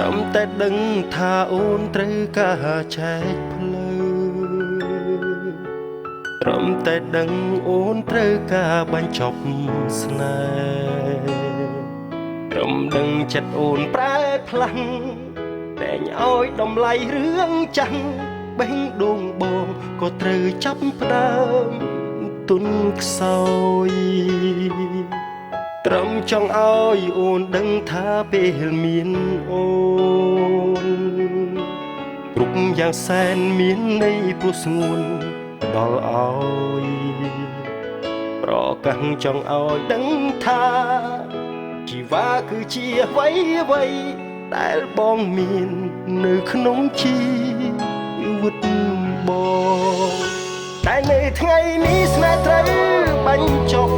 ត្រឹមតែដឹងថាអូនត្រូវការចែកផ្លូវត្រឹមតែដឹងអូនត្រូវការបញ្ចប់ស្នេហ៍ត្រឹមដឹងចិត្តអូនប្រែផ្លាស់តែងឲ្យតម្លៃរឿងចាស់បេះដូងបងក៏ត្រូវចាប់ផ្ដើមទុនខ្សោយត្រឹមចង់ឲ្យអូនដឹងថាពេលមានអូនគ្រប់យ៉ាងសែនមានន័យព្រោះស្ងួនដល់ឲ្យប្រកាសចង់ឲ្យដឹងថាជីវ៉ាគឺជាអ្វីអ្វីដែលបងមាននៅក្នុងជីវិតបងតែនៅថ្ងៃនេះស្នេហ៍ត្រូវបញ្ចប់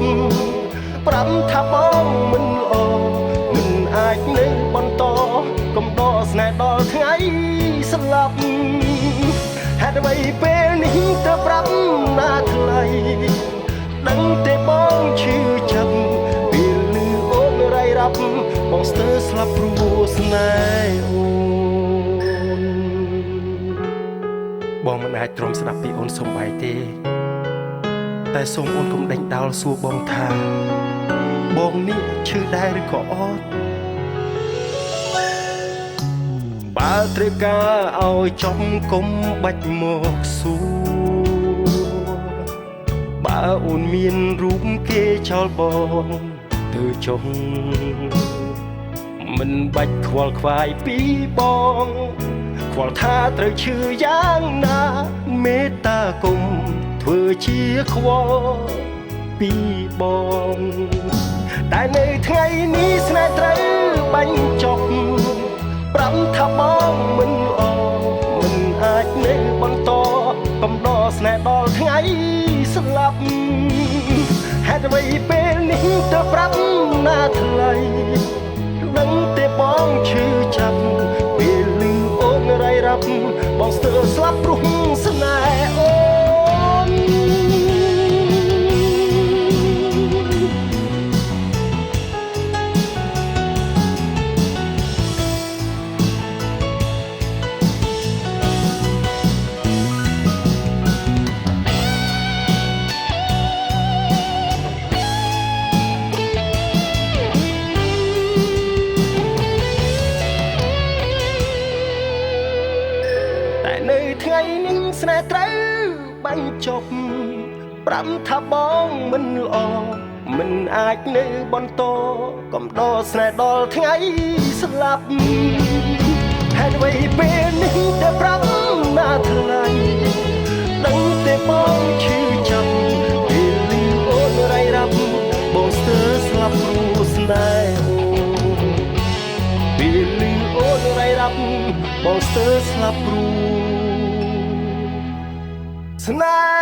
ប្រាប់ថាបងមិនល្អមិនអាចនៅបន្តកំដរស្នេហ៍ដល់ថ្ងៃស្លាប់ហេតុអ្វីពេលនេះទៅប្រាប់ណាថ្លៃដឹងទេបងឈឺចាប់ពេលលឺអូនរៃរ៉ាប់បងស្ទើរស្លាប់ព្រោះស្នេហ៍អូនបងមិនអាចទ្រាំស្ដាប់ពីអូនសំបីទេតែសូមអូនកុំដេញដោលសួរបងថាបងនេះឈឺដែរឬក៏អត់បើត្រូវការឲ្យចំកុំបាច់មកសួរបើអូនមានរូបគេចោលបងទៅចុងមិនបាច់ខ្វល់ខ្វាយពីបងខ្វល់ថាត្រូវឈឺយ៉ាងណាមេត្តាគុំធ្វើជាខ្វល់ពីបងតែនៅថ្ងៃនេះស្នេហ៍ត្រូវបញ្ចប់ប្រាប់ថាបងមិនល្អមិនអាចនៅបន្តកំដរស្នេហ៍ដល់ថ្ងៃស្លាប់ហេតុអ្វីពេលនេះទៅប្រាប់ណាថ្លៃដឹងទេបងឈឺចាប់ពេលលឺអូនរៃរ៉ាប់បងស្ទើរស្លាប់ព្រោះស្នេហ៍អូនថ្ងៃនេះស្នេហ៍ត្រូវបញ្ចប់ប្រាប់ថាបងមិនល្អមិនអាចនៅបន្តកំដរស្នេហ៍ដល់ថ្ងៃស្លាប់ហេតុអ្វីពេលនេះទៅប្រាប់ណាថ្លៃដឹងទេបងឈឺចាប់ពេលលឺអូនរៃរ៉ាប់បងស្ទើរស្លាប់ព្រោះស្នេហ៍អូនពេលលឺអូនរៃរ៉ាប់បងស្ទើរស្លាប់ព្រោះស្នេ